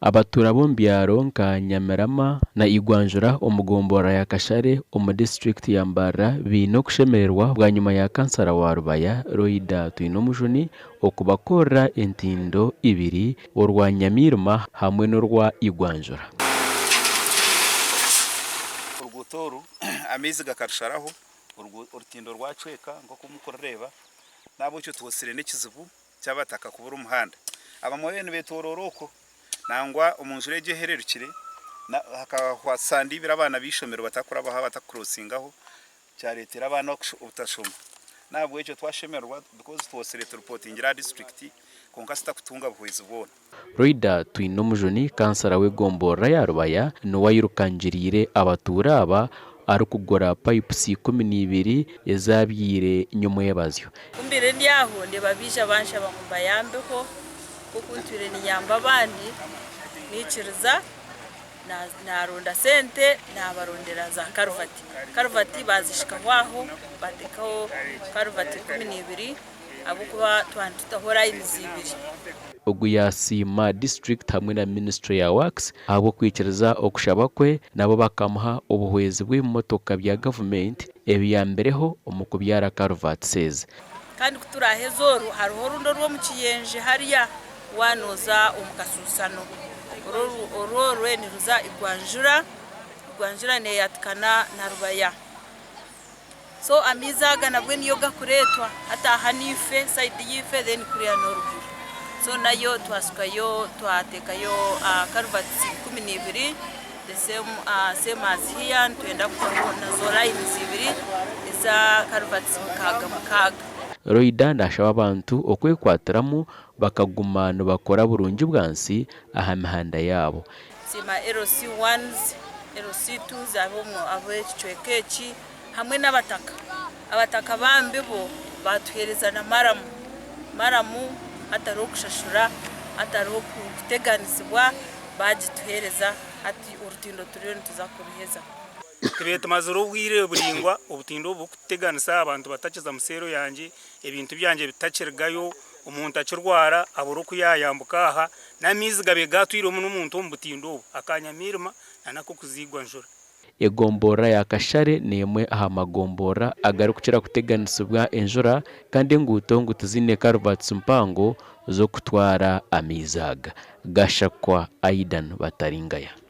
Abatuura b'omu byaro nka Nyamirama na Igwanjura omu gomborora ya Kashare omu disiturikiti ya Mbarara baine okushemererwa bwanyima ya kansara wa Rubaya, Loida Twinomujuni okubakorera entindo ibiri orwa Nyamiirima hamwe n'orwa Igwanjura. Oruguuto oru amaizi gakarusharaho, orutindo rwacweka nk'oku murikurureeba, n'ahabw'ekyo twotsire n'ekizibu ky'abataka kubura omuhanda. Abamwe bariyo nibetoroora okwo nangwa omu njura egi ehererukire hakahwa sande ibiri abaana b'eishomero batakurabaho abatakukurosingaho kyareetera abaana obutashoma. N'ahabw'ekyo twashemererwa because twotsire turipotingire aha disiturikiti kwonka tutakutunga buhwezi bwona. Loida Twinomujuni, kansara w'egomborora ya Rubaya niwe ayirukangiriire abatuura aba arikugura pipes 12 ezabyaire nyomwebazyo. Ku mbaire ndi aho ndeeba baija banshaba ngu mbayambeho nk'oku ntwire niinyamba abandi, naikiriza naaronda sente naabarondera za karuvati. Karuvati baazishikaho aho baateekaho karuvati 12 ahabw'okuba twaba nitutaho rayinizi ibiri. Ogu yasiima disiturikiti hamwe na minisiture ya Works ahabw'okwikiriza okushaba kwe nabo bakamuha obuhwezi bw'ebimotoka bya gavumenti ebiyambireho omu kubyara karuvati ezi. Kandi ku turaaheze oru, hariho orundi orw'omu kiyenje hariya waanooza omu kasuusano. Orwo orwe niruza Igwanjura, Igwanjura neeyatikana na Rubaya. So amaizi aga nabwe niyo gakureetwa hati aha niife sayidi yaife then kuriya n'oruguru. So nayo twasukayo twateekayo culverts 12 the same same as here nitwenda kutaho nazo lines ibiri eza culverts mukaaga mukaaga. Loida nashaba abantu okwekwatiramu bakaguma nibakora burungi bwansi aha mihanda yaabo. Nsiima LC ones, LC twos ab'ekicweka eki hamwe n'abataka. Abataka bambi bo baatuheereza na maramu. Maramu hatariho kushashura, hatariho kuteganisibwa baagituheereza hati orutindo turiyo nituza kuruheza. Tubaire tumazire obwire buraingwa obutindo obu burikututeganisa abantu batakiza museero yangye, ebintu byangye bitakirigayo, omuntu akirwara abure oku yaayambuka aha, n'amaizi gabaire gaatwirwemu n'omuntu omu butindo obu, aka Nyamiirima na n'ak'okuziigwa njura. Egomborora ya Kashare n'emwe aha magomborora agarikukira kuteganisibwa enjura kandi enguuto ngu tiziine karuvatisi mpango z'okutwara amaizi aga. Gashakwa Aidan Bataringaya.